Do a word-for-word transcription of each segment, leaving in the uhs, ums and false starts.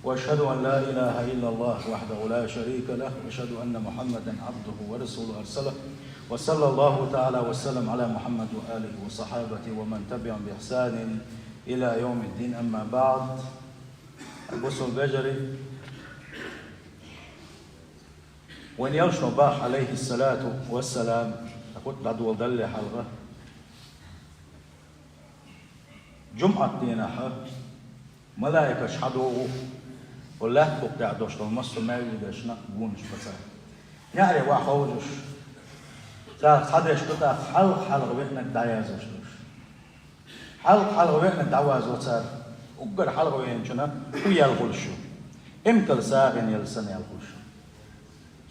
وأشهد أن لا إله إلا الله وحده لا شريك له، وأشهد أن محمدا عبده ورسوله أرسله، وصلى الله تعالى وسلم على محمد وآله وصحابته ومن تبعهم بإحسان إلى يوم الدين، أما بعد. Бусалба вежарий, вайн элчано баха, عليه الصلاة والسلام, хутба дӀадоладалехьа хьалха, жумӀат дийнахьа малайкаш хьадоагӀа, хӀу лаьтта букъ тӀехь долуш долу массо а маьждигашна гонаш бан цара. НеӀаре ваха хьовзуш, царах цхьадерш ду тӀаккха хьалха-хьалха веанарг дӀаяздеш долуш. Хьалха-хьалха веанарг дӀавазво цара, уггар хьалха веанчунна хӀу яьлла хуьлуш ю? Эмкал сагӀина елла санна яьлла хуьлуш ю.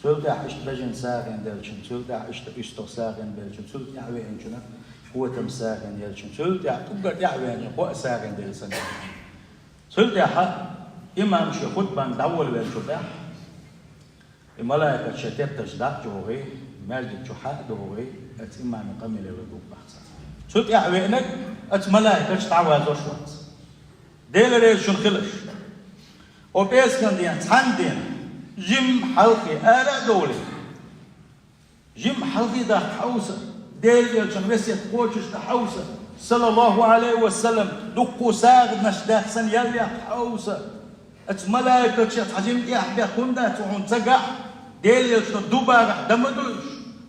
Цул тӀаьхьа иштта бежана сагӀина деллачун, цул тӀаьхьа иштта уьстагӀ сагӀина беллачун, цул тӀаьхьа веанчунна котам сагӀина еллачун, цул тӀаьхьа уггар тӀаьхьа веанчунна хоа сагӀина делла санна. Цул тӀаьхьа имам шен хутбанна дӀаволавеллачул тӀаьхьа, и малайкаш шайн тептарш дӀа а чӀогӀий, маьждиг чу хьа а догӀий, оцу имаман къамеле ладугӀу баха цара. Цул тӀаьхьа веанарг оцу малайкаша дӀавазош вац. Дела реза шуна хиларш. О пӀераскан дийнахь, цхьана дийнахь, жимма хьалхе ара а довлий, жимма хьалхе дахка хьовса, Делан элчан весет кхочушдан хьовса, саллаллаху Ӏалайхи ва саллам, дуккха сагӀанаш даьхна санна ял яккха хьовса, оцу малайкаша цхьа жимма тӀехь бехк хӀунда дац хьуна ца гахь, Делан элчано дубарахь дан ма ду уьш,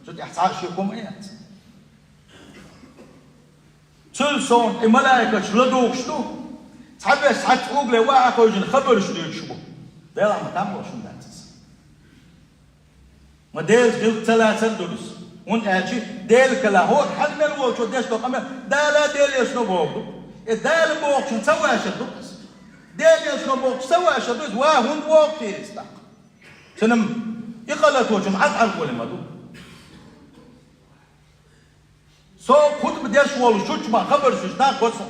цу тӀехь цхьа а шеко ма яц. Цул совнаха и малайкаш ладугӀуш ду, цхьаберш цхьацца угла ваха хевшина хабарш дуьйцуш бу. Делахь ма там волуш хӀунда дац иза? Ма Делаца гӀиллакх ца лацар ду иза. ХӀунда аьлча Делан калам, хӀора хьалха мел волчо деш долу къамел Дала а, Делан элчано а бохург ду. И Дала бохучунна ца вашар ду иза. Делан элчано бохучунна ца вашар ду иза, ва хӀунда боху те иза тӀаккха? Цуьнан и къа латочун Ӏад Ӏалкъоле ма ду. Со хутба деш волу шучу ма хабарш уьш нах го со.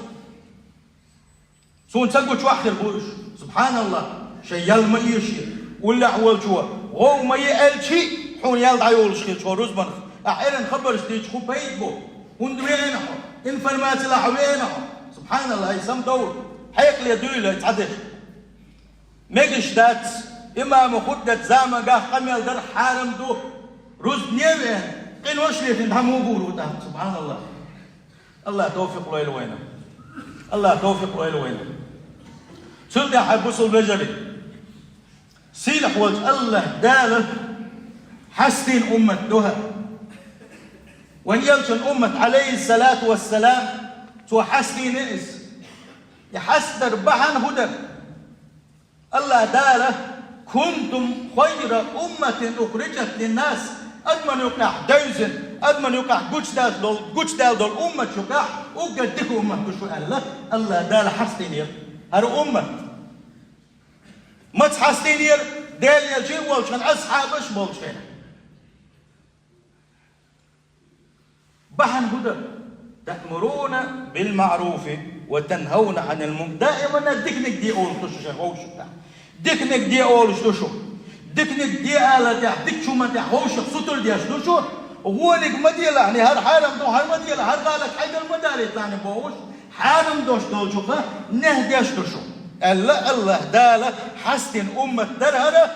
Суна ца гучохь хир бу уьш. СубхьаналлахӀ, шайн ял ма эшае. Уллехь волчо гӀов ма е аьлчи, хьуна ял дӀайолуш хилча хӀора рузбанах, ахь эрна хабарш дийча хӀун пайда бу? ХӀунда веана хьо? Информаци лахь веана хьо? СубхьаналлахӀ, ай самдовла. Хьекъале дуьйла ай цхьадерш. Мегаш дац, имамо хутба дечу замангахь къамел дар хьарам ду, рузбане а веана, къинош летина дӀа муха гур ву тӀаккха, субхьаналлахӀ. АллахӀа тавфикъ лойла вайна. АллахӀа тавфикъ лойла вайна. Цул тӀаьхьа, бусалба вежарий, сийлахь волчу АллахӀ Дала хьастийна уммат ду хӀара. Вайн элчан уммат, Ӏалайхиссалату вассалам, цо хьастийна иза. И хьастадар бахьана хӀун дара? АллахӀ Дала: «Кунтум хайра умматин ухриджат линнас», адаман юкъахь девзина, адаман юкъахь гучудаьлла долу, гучудаьлла долу уммат шуьгахь уггар дика уммат ду шу аьлла, АллахӀ Дала хьастийнера хӀара уммат. Маца хьастийнера? Делан элча а волчу хенахь, асхьабаш а болчу хенахь. Бахьана хӀун дара? «Таъмуруна бил маъруфи ва танхавна Ӏанил мун-», даимана диканиг де олуш ду шу шайн вовшашна. Диканиг де олуш ду шу. Диканиг де ала тӀехь, дикачу хӀуманна тӀехь вовшах сутара деш ду шу. Вониг ма делахь, хӀара хьарам ду, хӀара ма делахь, хӀара гӀалат хьайдал ма далийталахь бохуш, хьарам долуш долчуха нехь деш ду шу, аьлла, АллахӀ Дала хьастина уммат дара хӀара.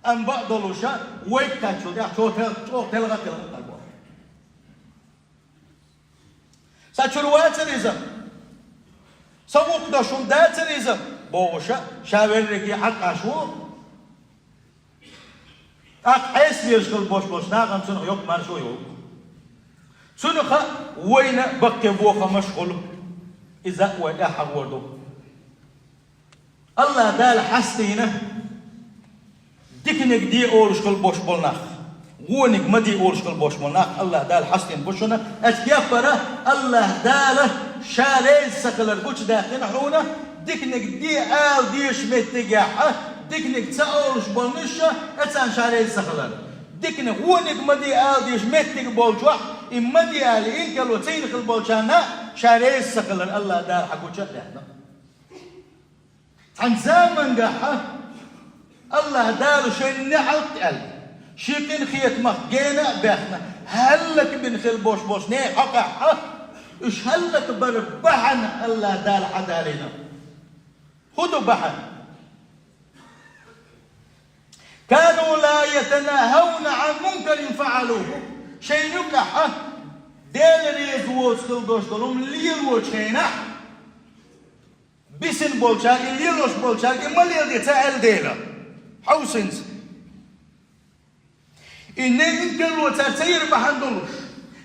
Амма бакъдолуша вайга кхаьччул тӀаьхьа чӀогӀа тел-, чӀогӀа телха а телха кхаьчна. Сан чуьра вацара иза, сан вукху дошун дацара иза, бохуша, ша верриге хьакъ Ӏаш ву. ТӀаккха Ӏеса везаш хила бош болчу нахана цунах йоккха маршо йолу. Цунах вайна баккхий вохамаш хуьлу. Иза а вай тӀаьхьа гӀор ду. АллахӀ Дала хьастийна диканиг де олуш хила бош болу нах, вониг ма де олуш хила бош болу нах АллахӀ Дала хьастийна бу шуна. Аса кеппара АллахӀ Дала Ша реза ца хилар гучудаьккхина хьуна, диканиг де ала дезаш меттигехь, диканиг ца олуш болнуша, ацарна Ша реза ца хилар. Диканиг, вониг ма де ала дезаш меттиг болчохь, и ма де ала инкало цийна хила болчарна Ша реза ца хилар АллахӀ Дала хьан гуча а даьккхина. Цхьана замангахьа АллахӀ Дала шайна неӀалт аьлла, шен къинхетамах гена а баьхна, хӀаллакбина хила бош болчу нехан хьокъехьа, уьш хӀаллакбар бахьана АллахӀ Дала хьадалийна. ХӀун ду бахьана? كانوا لا يتناهون عن منكر فعلوه. Шайна юкъахь Дела реза воцу хила долуш долу хӀума лелочу хенахь, бисина болчаьрга, и лелош болчаьрга и ма леладе ца аьлла Дела. Хьовсинца. И ненан керло цара ца йира бахьана долуш.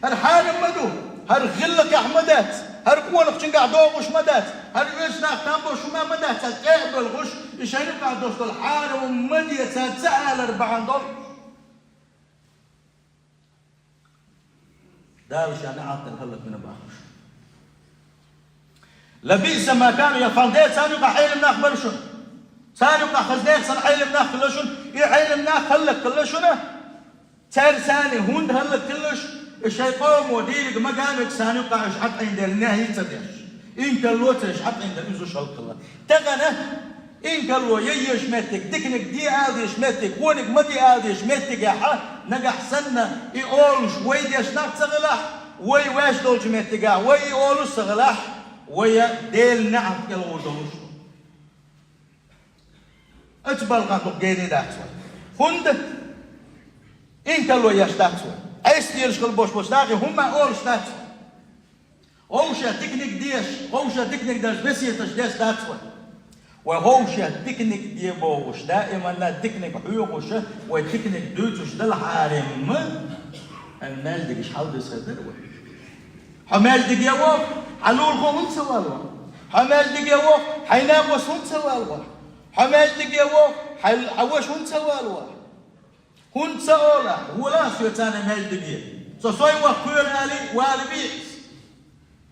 ХӀара хьарам ма ду, хӀара гӀиллакхехь ма дац, хӀара къонахчуьнгахь догӀуш ма дац, хӀара оьшнах там болуш хӀума ма дац, цара тӀе а белхуш, и шайна юкъахь долуш долу хьарам ма де цара ца алар бахьана долуш. Дала ша неӀалт дина хӀаллаквина бохуш. لبئس ما كانوا يفعلون. Де, царна юкъахь Ӏелам нах бара шуна. Царна юкъахь хаза нехан санна Ӏелам нах хилла шуна. И Ӏелам нах хӀаллакьхилла шуна. Цаьрца санна хӀунда хӀаллакьхилла шу? И шайн къомо дийриг ма гамиг санна юкъахь уьш хьатӀаийна дела, нехӀи ца деш. Инкарло ца еш хьатӀаийна дела, иза уьш хӀаллакьхилла. Тахана инкарло ян езаш меттиг, диканиг де ала дезаш меттиг, вониг ма де ала дезаш меттигехь, нагахь санна и олуш вай деш нах ца хилахь, вай ваьш долчу меттигехь вай и олуш ца хилахь, вай Делан неӀалт кӀел гӀур долуш ду. Оцу балхах дукха гена дац вай. ХӀунда? Инкарло еш дац вай. Ӏеса лелаш хила болуш болчу нахе хӀумма олуш дац вай. Вовшех диканиг деш, вовшех диканиг деш, весеташ деш дац вай. Вай вовшех диканиг де бохуш, даиманна диканиг хьоьхуш, вай диканиг дуьйцуш далахьара-м, хьайн маьждигаш хьалабиса хир дара вай. Хьо маьждиге вахахь, хьан лулахо хӀунда ца валавахь? Хьо маьждиге вахахь, хьайн накъост хӀунда ца валавахь? Хьо маьждиге вахахь, хьайн, хьан ваша хӀунда ца валавахь? ХӀунда ца олахь, валахь соьца маьждиге. Со сой ваха кхоьру алий, валаве иза.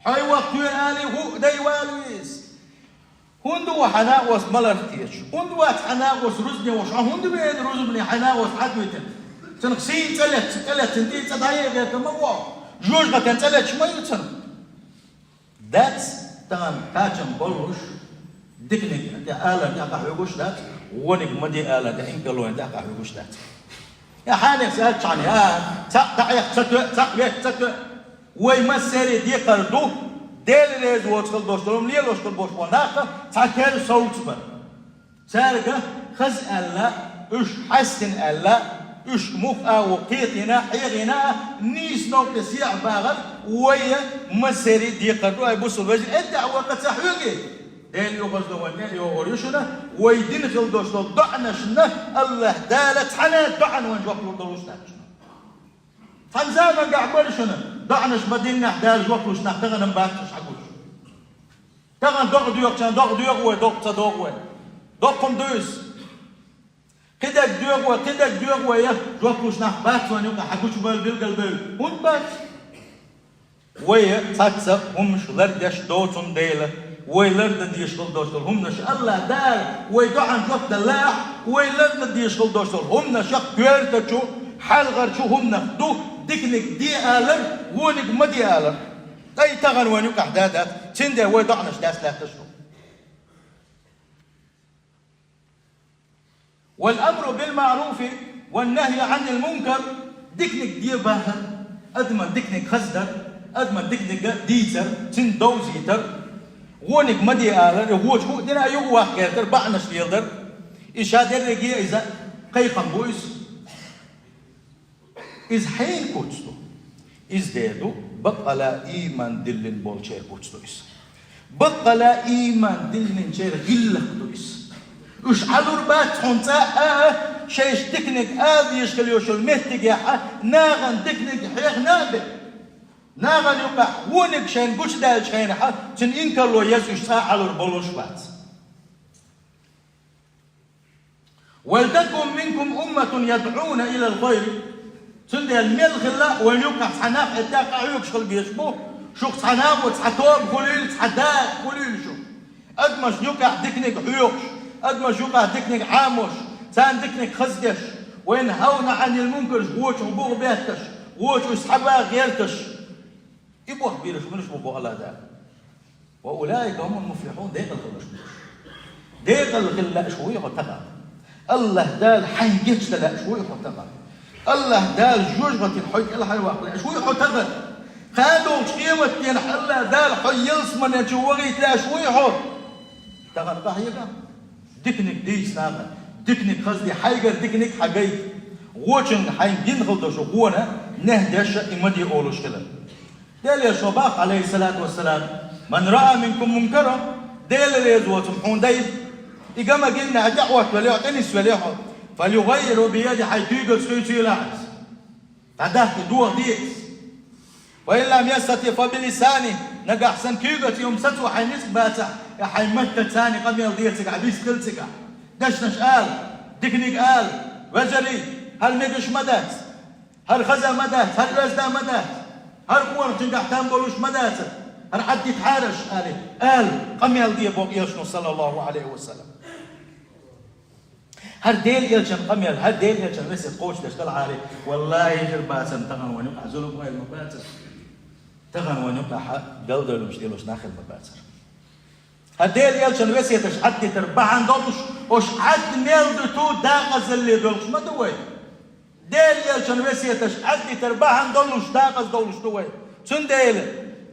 Хьой ваха кхоьру алий, хӀуъа дай, валаве иза. ХӀунда ву хьан накъост маларх тешаш? ХӀунда вац хьан накъост рузбане волуш? Хьо хӀунда веана рузбане хьайн накъост хьатӀавитина? Цунах сийна цӀа летта, цӀа летта, цунна тӀе цӀа дӀаяхьа гӀерта ма ву. ЖожагӀатен цӀа леташ ма ю цунах. Дац тахана кхачам боллуш, диканиг тӀе алар тӀе къахьоьгуш дац, вониг ма де алар тӀе, инкарлониг тӀе къахьоьгуш дац. Я хьанехь саьрчхьана, я, цхьаъ дӀаэхна ца тоьа, цхьаъ вехна ца тоьа. Вай массеран декхар ду, Дела реза воцу хила долуш долу, лелош хила болуш болу нах цхьатерра совцабар. Цаьрга хаза аьлла, уьш хьаьстина аьлла, уьш муха агӀо кхетийна, хьехийна, нийса новкъа сехьа багӀар, вай массеран декхар ду, ай бусалба вежарий, эдда а ваккха ца хьоьгий. Дела йохазло вайна тӀе а йогӀур ю шуна, вай дина хила долуш долу доӀанашна АллахӀ Дала цхьана а доӀана вайна жоп лур долуш дац шуна. Цхьана заманахь бара шуна, доӀанаш ма диннехь Дала жоп луш нах тахана-м бац уьш хьагуш. Тахана догӀа доьхучарна догӀа доьху вай, догӀа ца догӀу вай. Доккха хӀума ду иза. Кхидерг доьху вай, кхидерг доьху вай, я жоп луш нах бац вайна юкъахь хьагучу бевлла, билгал бевлла. ХӀунда бац? Вай цхьацца хӀумаш лардеш доцун дела, вай лардан дезаш хила долуш долу хӀуманаш АллахӀ Дала вай доӀанна жоп даллалахь, вай лардан дезаш хила долуш долу хӀуманашах коьртачу, хьалхарчу хӀуманах ду, диканиг де алар, вониг ма де алар. Ткъа и тахана вайна юкъахь да дац, цундела вай доӀанаш дас лаьтташ ду. والأمر بالمعروف والنهي عن المنكر, диканиг де бахар, адаман диканиг хаздар, адаман диканиг дийцар, цуьнан довзийтар, вониг ма де алар, и вочу хӀуъа дина а юкъа ваккха гӀертар, баӀанаш леладар. И ша дерриге иза кхайкхам бу иза. Иза хьенан куц ду? Иза де ду, баккъала ийман диллина болчеран куц ду иза. Баккъала ийман диллинчеран гӀиллакх ду иза. Уьш Ӏалур бац хьуна цкъа а, шайша диканиг ала дезаш хила йолчу меттигехь а, нахана диканиг хьехна а бен. Нахана юкъахь вониг шайна гучудаьллачу хенахь а, цуьнан инкарло еза уьш цкъа а Ӏалур болуш бац. ولتكن منكم أمة يدعون إلى الخير. Цундела мел хилла а вайн юкъахь цхьа нах а тӀе къахьоьгуш хила безаш бу, шух цхьа накъо, цхьа тоба хуьлийла, цхьа дакъа хуьлийла шух. Адамашна юкъахь диканиг хьоьхуш, адамашна юкъахь диканиг Ӏамош, царна диканиг хаза деш, وينهون عن المنكر, вочух бух бетташ, вочух схьабаха гӀерташ. И боху бийраш хӀуманаш бу боху АллахӀ Дала. وأولئك هم المفلحون, декъала хила лаьаш ву уьш. Декъала хила лаьаш вуй хьо тахана? АллахӀ Дала хьайн гечдан лаьаш вуй хьо тахана? АллахӀ Дала жожагӀатина хьо кӀелхьарваккха лаьаш вуй хьо тахана? Кхана долчу къематдийнахь АллахӀ Дала хьо ялсаманечу вахийта лаьаш вуй хьо? Тахана къахьега. Диканиг дийца нахана, Диканиг хазде, хьайгара диканиг хьагайта. Вочунга хьайна гина хила долча гӀона нехь деш а и ма де олуш хилар. Делера шо бах, Ӏалайхи ссалату вассалам: «Ман раа минкум мункаран», Дела реза воцург хьуна дайда, и гама гинна хьо тӀеӀоттавелехь, тӀенисвелехь, «фалюгӀаййирхӀу биядихӀи», хьай куьйгаца хуьйцийла хьайца. ДӀадахка, дохаде иза. «Фа ин лам ястатиӀ фа билисанихӀи», нагахь санна куьйгаца и хӀума сацо хьайна ницкъ бацахь, я хьай маттаца царна къамел де цигахь, вист хила цигахь. Дешнаш ала, диканиг ала: «Вежарий, хӀара мегаш ма дац, хӀара хаза ма дац, хӀара оьзда ма дац, хӀара къонахчунгахь там болуш ма дацара, хӀара Ӏаддита хьараш», аьле, ала, къамел де боху Элчано, саллаллахӀу Ӏалайхи ва саллам. ХӀара Делан Элчан къамел, хӀара Делан Элчан весет кхочушдеш далахьара, валлахӀи, хир бацара, тахана вайна юкъахь зулам хир ма бацара. Тахана вайна юкъахь далдалумаш делош нах хир ма бацара. ХӀара Делан Элчан весеташ Ӏаддитар бахьана долуш, ош Ӏадда мел дуьту дакъазалле долуш ма ду вай. Делан Элчан весеташ Ӏаддитар бахьана долуш дакъаза долуш ду вай. Цундела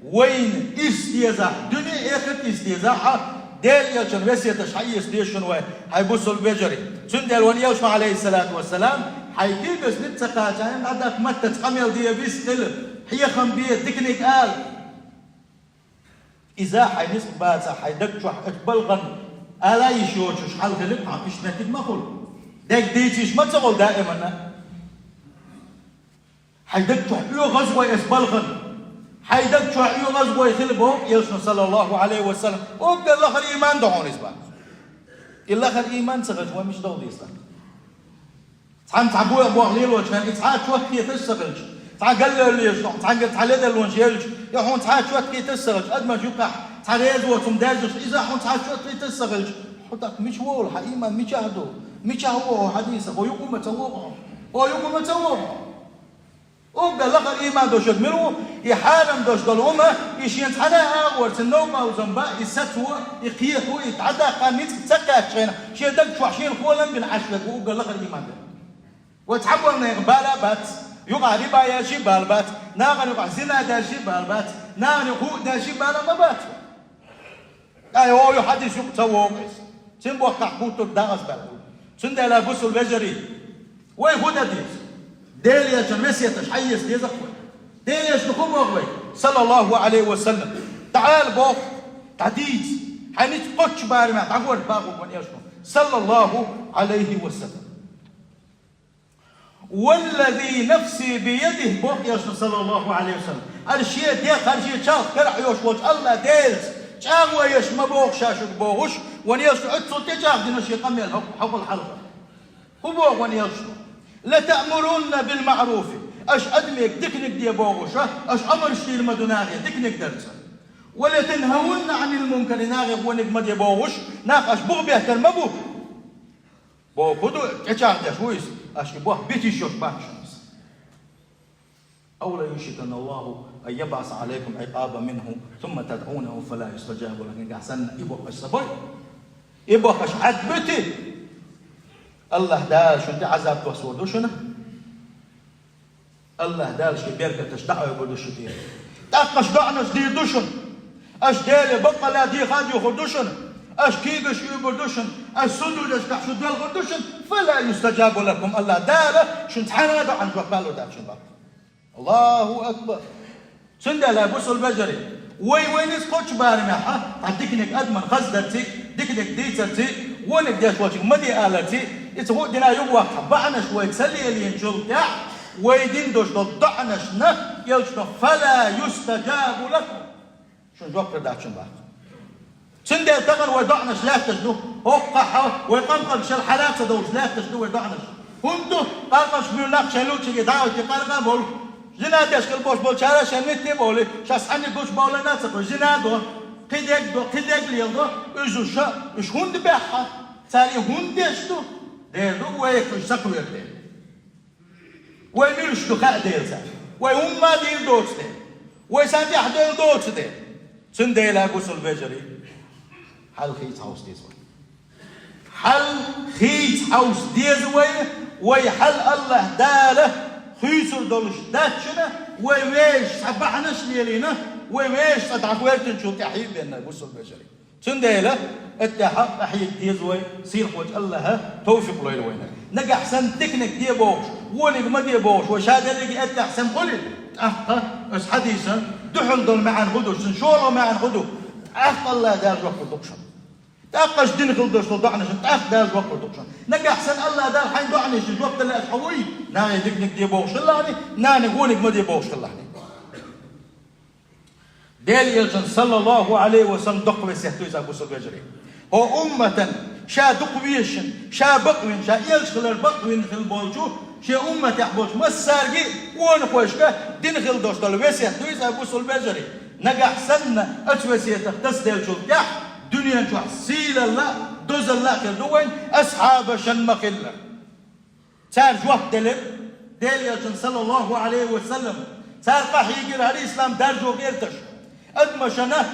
вайна ирс дезахь, дуьне а, эхарт а ирс дезахь, Делан Элчан весеташ хьаэца деза шуна вай, хӀай бусалба вежарий. Цундела вайн Элчано, Ӏалайхи ссалату вассалам, хьай куьйгаца ницкъ ца кхачахьа, дӀадахка, маттаца къамел де, вист хила, хьехам бе, диканиг ала. Иза хьайн ницкъ бацахь, хьайн даг чохь оцу балхана ала йиш йоцуш хьал хилира хьуна, иштта меттиг ма хуьлу. Дерг дийца йиш ма ца хуьлу даиманна. Хьайн даг чохь оьгӀаз гӀой оцу балхана. Хьайн даг чохь оьгӀаз гӀой хила боху Элчано, саллаллахӀу Ӏалайхи ва саллам. Уггар лахара ийман ду хьуна иза боху. И лахара ийман ца хилча, вай мича догӀу деза? Цхьана цхьа боьха болх лелочу хенахь, и цхьа а чот хеташ а ца хилча, цхьа галлалла езаш, цхьаьнгара цхьа ледарлонаш езча, я хьуна цхьа а чот хеташ а ца хилча, адамаш юкъахь цхьа реза воцург даьржаш, иза хьуна цхьа а чот хеташ а ца хилча, хьо тӀаккха мича волу, хьан ийман мичахь ду? Мичахь ву хьо хьадийса? Хьо юкъа ма ца вогӀу хьо? Хьо юкъа ма ца вогӀу хьо? Уггар лахара ийман долуш мила ву, и хьарам долуш долу хӀума, и шена цхьана а агӀор ца новкъа узам бан, и сацо, и кхето, и дӀадаккха ницкъ ца кхаьччахьана, шен даг чохь шена холам бина Ӏаш верг ву уггар лахара ийман долуш. Вай цхьаболу нехан бала а бац, юкъахь риба ешший а бала бац, нахана юкъахь зина дешший а бала бац, нахана юкъахь хӀуъа дешший а бала ма бац. Ай, о, ю хьадис юкъа ца вогӀу иза. Цуьнан боккхахь кхуттург дагӀаза баьлла. Цундела, бусалба вежарий, вай хӀун дан деза? Делан Элчан весеташ хьаэца деза-кх вай. Делан Элчано хӀун боху вайга, саллаллахӀу Ӏалайхи ва саллам? ТӀаьхьара боху, дӀадийца, хьайн ницкъ кхоччу барамехь дӀагӀорта боху вайн Элчано, саллаллахӀу Ӏалайхи ва саллам. «Валлази нафси биядихӀи», боху Элчано, саллаллахӀу Ӏалайхи ва саллам. Ара шен дегӀ, ара шен чалх карахь йолуш волчу АллахӀ Делаца чӀагӀо еш ма боху ша шуьга бохуш, вайн Элчано оццул тӀечӀагӀдина шен къамел хьо-, хьокъал хьалха. ХӀун боху вайн Элчано? «Латаъмурунна билмаъруфи», аша адамега диканиг де бохуш, аша омраш дийр ма ду нахе диканиг дарца. «Ва латанхавунна Ӏанил мункари», нахе вониг ма де бохуш, нах аша бух беттар ма бу. Боху ду, тӀечӀагӀдеш ву иза, аша и боху битиш йолуш бац шуна иза. «Ав ла юшиканна АллахӀу ан ябӀаса Ӏалайкум Ӏикъабан минхӀу, сумма тадӀунахӀу фала юстажабу лакум», нагахь санна и боху аша ца бой, и боху аша Ӏадбуьти, АллахӀ Дала шуна тӀе Ӏазаб доссор ду шуна. АллахӀ Дала шен беркаташ дӀакъевлар ду шун тӀера. ТӀаккха аша доӀанаш дийр ду шуна. Аша Деле баккъалла дехар а дохур ду шуна. Аша куьйгаш уьйбур ду шуна. Аша сужудашкахь шу доьлхур ду шуна. «Фала юстажабу лакум», АллахӀ Дала шун цхьана а доӀанна жоп далур дац шуна баккъалла. АллахӀу акбар! Цундела, бусалба вежарий, вай вайнца кхоччу барамехь, хьан диканиг адаман хаздарций, диканиг дийцарций, вониг деш волчуьнга ма де аларций, иза хӀуъа дина юхаваккха бахьанаш вайга ца лелийначул тӀаьхьа, вай дина долуш долу доӀанашна Элчано «фала юстажабу лакум», шуна жоп хир дац шуна баккха. Цундела тахана вай доӀанаш лаьтташ ду, хӀокхахь вай къамкъамашна хьала а ца довлуш лаьтташ ду вай доӀанаш. ХӀунда ду, къамкъамаш муьлхха шайн лучиге дӀа а оьций къаркъа а болу, зина деш хила болуш болчара шайн метте а болий, шаьш цхьаьнниг гучубовлийна а ца кхуьй, зина а до, кхидерг а до, кхидерг а леладо, уьш, уьш хӀунда баьхна, цара и хӀунда деш ду? Дера ду, вайх уьш ца кхоьру дела. Вай муьлш ду хаьа дела цара. Вай хӀумма а дийр доцу дела. Вай сан тӀехь девлла доцу дела. Цундела, бусалба вежарий, хьал хийца хьовса деза вай. Хьал хийца хьовса деза вай, вай хьал АллахӀ Дала хуьйцур долуш дац шуна, вай вешан цхьа бахьанаш а лелийна, вай вешан цкъа дӀахӀоьттинчул тӀаьхьа а бен, бусалба вежарий. Цундела, аттахьа къахьега деза вай, сийлахьволчу Аллаха товфикъ лойла вайна. Нагахь санна диканиг де бохуш, вониг ма де бохуш, вай ша дерриге аттахьа санна хуьлий, тӀаккха оцу хьадисан дуьхьал долу маьӀна хӀун ду, шолгӀа маьӀна хӀун ду, тӀаккха Аллаха Дала жоп лур ду-кх шуна. ТӀаккха аша дина хила долуш долу доӀанашна тӀаккха Дала жоп лур ду-кх шуна. Нагахь санна Аллаха Дала хьайн доӀанашна жоп дала аьлла хьо вуй, нахе диканиг де бохуш хилахьний, нахе вониг ма де бохуш хилахьний. Делан Элчан, саллаллаху Ӏалайхи ва саллам, доккха весет ду иза, бусалба вежарий. ХӀокху умматан, ша дукха везаш, ша бакъвина, ша элча хилар бакъвина хила болчу, шен умматехь болчу массаьрга а, къонахошка а дина хила долуш долу весет ду иза, бусалба вежарий. Нагахь санна оцу весетах тасаделлачул тӀаьхьа дуьнен чохь сийлалла а, дозалла а хир ду вайн асхьабашна ма-хиллара. Цара жоп делира Делан Элчанна, саллаллаху Ӏалайхи ва саллам. Цара къахьийгира хӀара ислам даржо гӀерташ. Адамашна,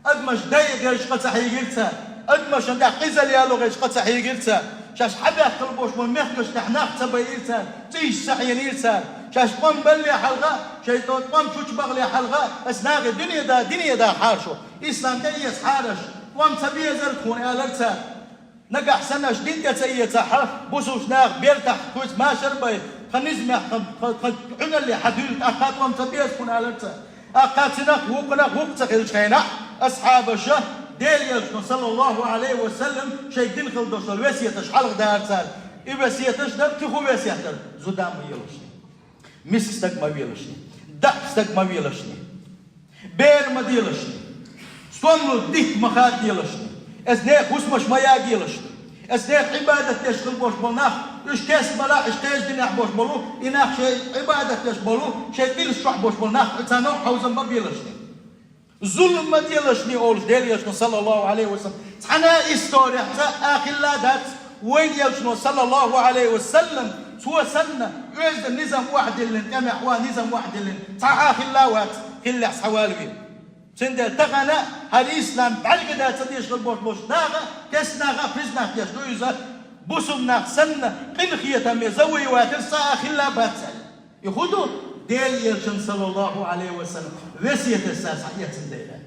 адамаш дайа гӀерташ къа ца хьийгира цара. Адамашна тӀехь къизалла яло гӀерташ къа ца хьийгира цара. Шаьш хьабаьхкина болуш болу мехкашна тӀехь нах ца байира цара. ЦӀийш ца хьенийра цара. Шаьш тӀом балале хьалха, шайн тӀом чучубахале хьалха, аса нахе дуьне да, дине да хьара шу. Ислам тӀеэца хьара аша. ТӀом ца безара тхуна, аьллера цара. Нагахь санна аша дин тӀе ца эцахь, бусалба нах бертахь, кхуьйца машар бай, тхан низамехь, тхан, тхан, тхан Ӏуьналле хьан дуьйла, тӀаккха тӀом ца беза хьуна, аьллера цара. ТӀаккха цхьа нах, вукху нах, вукху ца хилчу хенахь, асхьабаша Делан Элчано, саллаллаху Ӏалайхи ва саллам, шайга дина хила долуш долу весеташ хьалха дара цара. И весеташ дара, кхин хӀун весет дара? Зуда ма елаш. Миска стаг ма велаш, даьӀахк стаг ма велаш, бер ма делаш, стом луш дитт ма хадделаш, аса нехан хӀусамаш ма ягелаш, аса нехан Ӏибадат деш хила болуш болу нах, уьш кест ма лаьа, уьш кхечу динехь болуш болу, и нах шайн Ӏибадат деш болу, шайн къилса чохь болуш болу нах, царна хьовзам ма белаш. Зулам ма делаш олуш Делан Элчано, саллаллаху Ӏалайхи ва саллам. Цхьана а исторехь цхьа а хилла дац, вайн Элчано, саллаллаху Ӏалайхи ва саллам, цо санна, оьзда низам охьадиллина, тӀемехь ван низам охьадиллина, цхьа а хилла вац, хиллехь схьавалаве. Цундела тахана хӀара ислам бӀаьрга дан ца деш хила болуш болчу наха, кест наха а признать деш ду иза, бусалба нах санна, къинхетаме завоеватель цхьа а хилла бац аьлла. И хӀун ду? Делан Элчан, саллаллаху Ӏалайхи ва саллам, весеташ цара схьаэцна дела.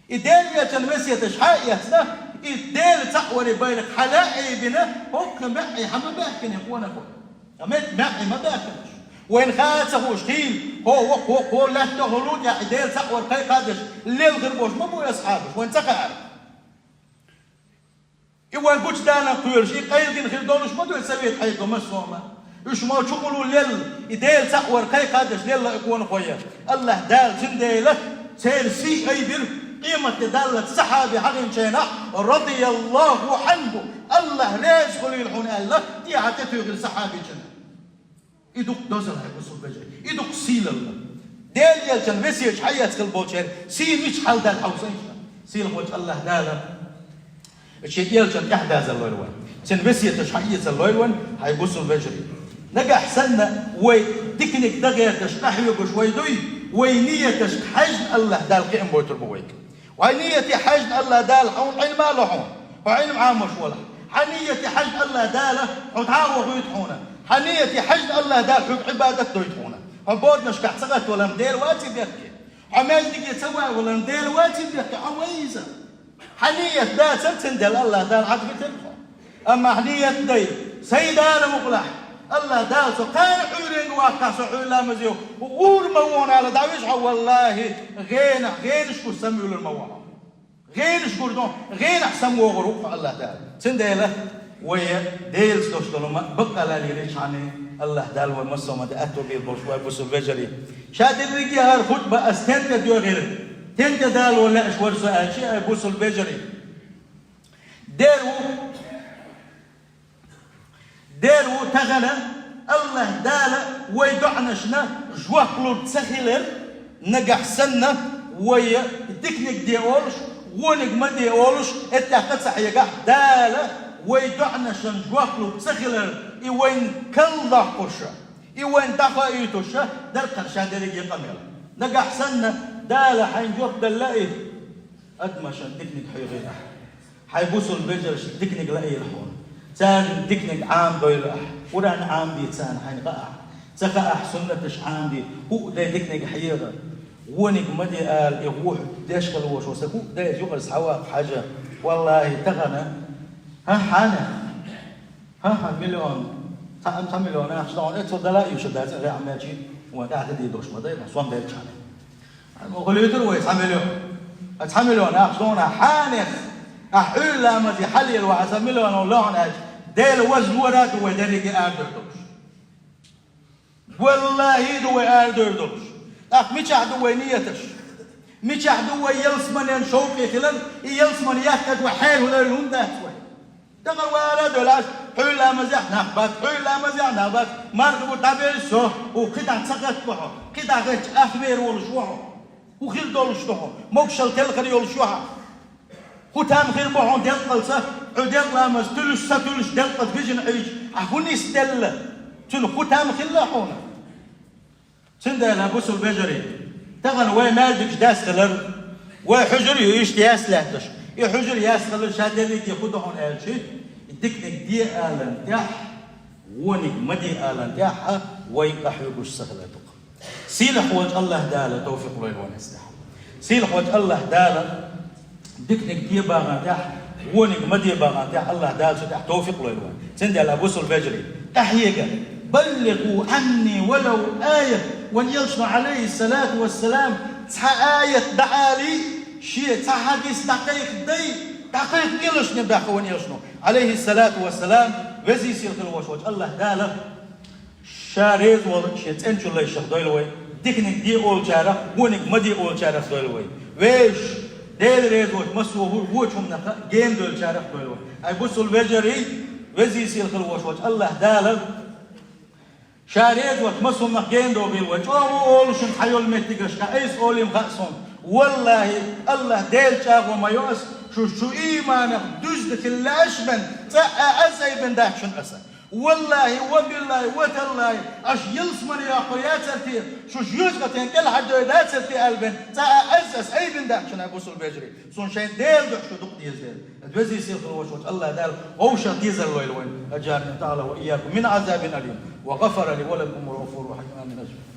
И Делан Элчан весеташ схьаэцна, и Дела цхьаъ варе байракх хьала а айбина, хӀокху маьӀӀе хьан ма баьхкина, хӀунда хӀо? Ткъа мет маьӀӀе ма баьхкина. Вайна хаа ца хууш хийла, хӀо, хӀо, хӀо, хӀо лаьтта хӀо лу тӀехь, и Дела цхьаъ вар кхайкхадеш, лелхир болуш ма бу асхьабаш, вайна ца хаьара. И вайн гучудаьлла кхоьруш, и къайлагина хир долуш ма ду и совет хьайга массо а ма. Уьш ма чукъулу лелла, и Дела цхьаъ вар кхайкхадеш лелла и къонахой. Аллаха Дала цундела церан сий айбира, къематде даллалц сахьаби хьахийначу хенахь, радияллаху Ӏанху, Аллах реза хуьлийла хьуна аьлла, тӀехьа тӀетуьйхира сахьабичунна. И дукха дозалла хьайн бусалба вежарий, и дукха сийлалла. Делан Элчан весеташ хьаэцна хила болчеран сий мича хьал даьлла хьовсийша. Сийлахьволчу Аллаха Дала шен Элчан тӀаьхьадазалла лойла вайн. Цуьнан весеташ хьаэцалла лойла вайн, хьайн бусалба вежарий. Нагахь санна вай диканиг дан гӀерташ къахьоьгуш вай дуй, вай нияташка хьаьжна Аллаха Дала кхиам бойтур бу вайга. Хьайн нийяте хьаьжна Аллаха Дала хьуна Ӏилма а ло хьуна, хьо Ӏилма Ӏамош валахь. Хьайн нийяте хьаьжна Аллаха Дала хьо дӀа а вохуьйту хьуна. Хьайн нийяте хьаьжна Аллаха Дала хьоьга Ӏибадат дойту хьуна. Хьо боданашкахь ца гӀаттаваларна Дела ваций бехке? Хьо маьждиге ца ваьваларна Дела ваций бехке? Хьо вай иза. Хьан нийят дацара, цундела Аллаха Дала хьан дитира хьо. Амма хьан нийят дай, сай Дала мукъалахь, Аллаха Дала со кхана Ӏуьйренга ваккхахь, со Ӏуьйра ламаз йо, ур ма вон ала дӀавижа хьо, валлахӀи, гӀенахь, гӀенаш гуш самуьйлур ма вон хьо. ГӀенаш гур ду, гӀенахь самавогӀур ву хьо Аллаха Дала. Цундела вай Делаца долуш долу ма баккъалла лелийчхьана, Аллаха Дала вай массо а ма де аьтто бийр болуш вай бусалба вежарий. Ша дерриге а хӀара хутба ас тен тӀе доьгӀира, тен тӀе дало лаьаш вара со аьлча, ай бусалба вежарий. Дер ву, дер ву тахана Аллаха Дала вай доӀанашна жоп лур ца хилар, нагахь санна вай диканиг де олуш, вониг ма де олуш, эттехь къа ца хьегахь, Дала вай доӀанашна жоп лур ца хилар, и вайн калдоккхуша, и вайн дӀахоуьйтуша, дара кхара ша дерриге къамел. Нагахь санна Дала хьайн жоп далла и, адамашна диканиг хьоьгӀийла ахь. Хьайн бусалба вежаршна диканиг лаийла хьуна. Царна диканиг Ӏамадойла ахь. Къуръан Ӏамаде царна хьайна къа ахь. Ца хаахь, суннаташ Ӏамаде. ХӀуъа дай диканиг хьеха. Вониг ма де ала, и вухь деш хила вошо сан хӀуъа дай юкъара схьаваккха хьажа. Валлахьи, тахана, хӀа, хьанех, хӀа, хӀа, миллион, цхьа, цхьа миллион ахча догӀун, э, цо дала а йиш дац, э, гӀаммачи, вон тӀаьхьа дийдош ма дай, сом белчхьана. Ма гулийтар вай цхьа миллион. А цхьа миллион ахча догӀун, хьанех, а хьуьйла ламазе хьалъяла ваха цхьа миллион лохьун аьлча, Дела ваз лора ду вай дерриге арадовр долуш. Валлахьи, ду вай арадовр долуш. ТӀаккха мичахь ду вай нияташ? Мичахь ду вай ялсаманен шовкъе хилар, и ялсамане яхкаш вай хьерхӀулар хӀунда дац вай? Тахана вай ара а доьлаш, хьуьйла ламазехь нах бац, хьуьйла ламазехь нах бац, марха бу дӀабелла со, хӀу кхидӀа ца гӀаттабо хьо, кхидӀа гӀаттача ахвер волуш ву хьо, хӀу хир долуш ду хьо, могушалла телхар йолуш ю хьо. ХӀу там хир бу хьуна делкъалца, хьо делкъа ламаз туьллуш, ца туьллуш делкъалца вижина Ӏийча, ахьа хӀу нисделла? Цуьнан хӀу там хилла хьуна? Цундела, бусул вежарий, тахана вай маьждигаш даьсса хилар, вай хьуьжар ю иштта яьсса лаьтташ. И хьуьжар яьсса хилар ша дерриге хӀу ду хьуна аьлча, диканиг де алан тӀехь, вониг ма де алан тӀехь а вай къахьоьгуш ца хилар ду-кх. Сийлахь волчу АллахӀ Дала товфикъ лойла вайна эцу тӀехь. Сийлахь волчу АллахӀ Дала диканиг де бахана тӀехь, вониг ма де бахана тӀехь, АллахӀ Дала цу тӀехь товфикъ лойла вайна. Цундела, бусул вежарий, къахьега, баллигӀу Ӏанни валав аят, вайн элчано, Ӏалайхиссалату вассалам, цхьа аят дӀаалий, шен цхьа хьадис дӀакхайкхадай, дӀакхайкха элчане баьхна вайн элчано, Ӏалайхиссалату вассалам, везий сийлахь волуш волчу АллахӀ Дала Ша реза волу шен цӀеначу лайшах дойла вай, диканиг де олучарах, вониг ма де олучарах дойла вай. Вешан, Дела реза волчу массо а вочу хӀуманах гена дойлучарах дойла вай. Ай бусул вежарий, везий сийлахь волуш волчу АллахӀ Дала Ша реза волчу массо а хӀуманах гена догӀийла вай. ЧӀогӀа ву олуш цхьа йолу меттигашка, айса олийла хаьа суна. Валлахьи, АллахӀ Делан чӀагӀо ма йо ас, шу, шу ийманах дуьзна хила лаьаш бен, цкъа а аз айбина дац шуна аса. Валлахьи, ва биллахьи, ва таллахьи, аша ялсамане йоккхур яцара те, шу жоьжахатин кӀел хьадой дацара те аьлла бен, цкъа а аз ас айбина дац шуна, бусул вежарий. Суна шайн Делан дуьхьа шу дукха деза дела. Везий сийлахь волуш волчу АллахӀ Дала вовшах дезар лойла вайна. أجارني الله وإياكم من عذاب أليم وغفر لي ولكم وهو غفور رحيم. آمين.